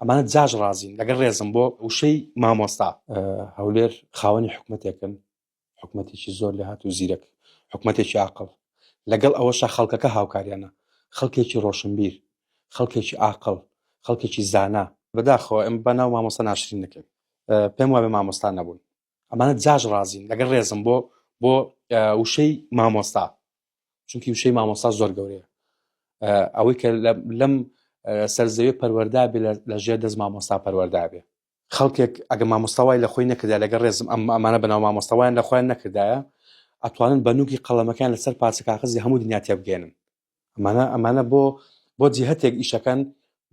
ئەمانە جاش ڕازین لەگەڵ ڕێزم بۆ وشەی مامۆستا. هەولێر خاوەنی حکومەتێکن حکومەتێکی زۆر لێهاتوو و زیرەک، حکومەتێکی ئاقڵ، لەگەڵ ئەوەشا خەڵکەکە هاوکاریانە، خەڵکێکی ڕۆشنبیر، خەڵکێکی ئاقڵ، خەڵکێکی زانا. بەداخەوە ئێمە با ناو مامۆستا ناشرین نەکەین، پێم وابێ مامۆستا نەبوون. ئەمانە جاش ڕازین لەگەڵ ڕێزم بۆ بۆ وشەی مامۆستا، چونکی وشەی مامۆستا زۆر گەورەیە. ئەوەی کە لەم سەرزەوی پەروەردە بێ لە ژێر دەست مامۆستا پەروەردە بێ. خەڵکێک ئەگە مامۆستا وای لە خۆی نەکردایە لەگەڵ ڕێزم ئەم ئەمانە بەناو مامۆستا وایان لە خۆیان نەکردایە ئەتوانن بە نوکی قەڵەمەکان لەسەر پارچە کاغەزی هەموو دنیا تێبگەێنن ئەمانە ئەمانە بۆ بۆ جیهتێک ئیشەکەن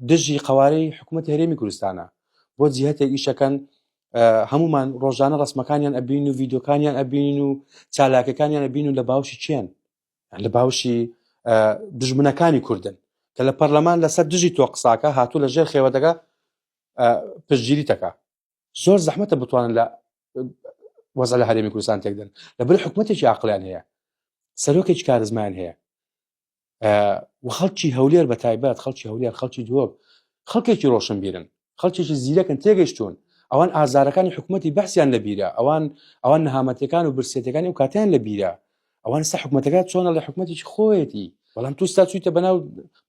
دژی قوارەی حکوومەت هەرێمی کوردستانە بۆ جیهتێک ئیشەکەن هەمومان ڕۆژانە ڕسمەکانیان ئەبین و ڤیددیوکانیان ئەبین و چالاکەکانیان ئەبین و لە باوشی چێن لە باوشی دژمنەکانی کوردن کە لە پەرلەمان لەسەر دژی تۆ قساکە هاتوو لە ژێر خێوەتەکە پشتگیری تەکا زۆر زەحمەتە بتوانن لە وەزع لە هەرێمی کوردستان تێکدەن لەبەر حکوومەتێکی عقلیان هەیە سەرۆکێکی کارزمان هەیە و خەڵکی هەولێر بە تایبەت خەڵکی هەولێر خەڵکی دهۆک خەڵکێکی ڕۆشنبیرن خەڵکێکی زیرەکن تێگەشتون ئەوان ئازارەکانی حکوومەتی بەحسیان لەبیرە ئەوان ئەوان نەهامەتەکان و برسێتەکانی و کاتیان لەبیرە ئەوان سە حکومەتەکە چۆنە لە حکومەتێکی خۆیەتی بەڵام تو ستا چوویتە بەناو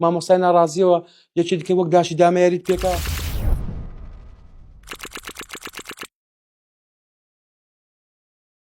مامۆستای ناڕازیەوە یەکی دیکە وەک داشی دامەیاریت پێکە.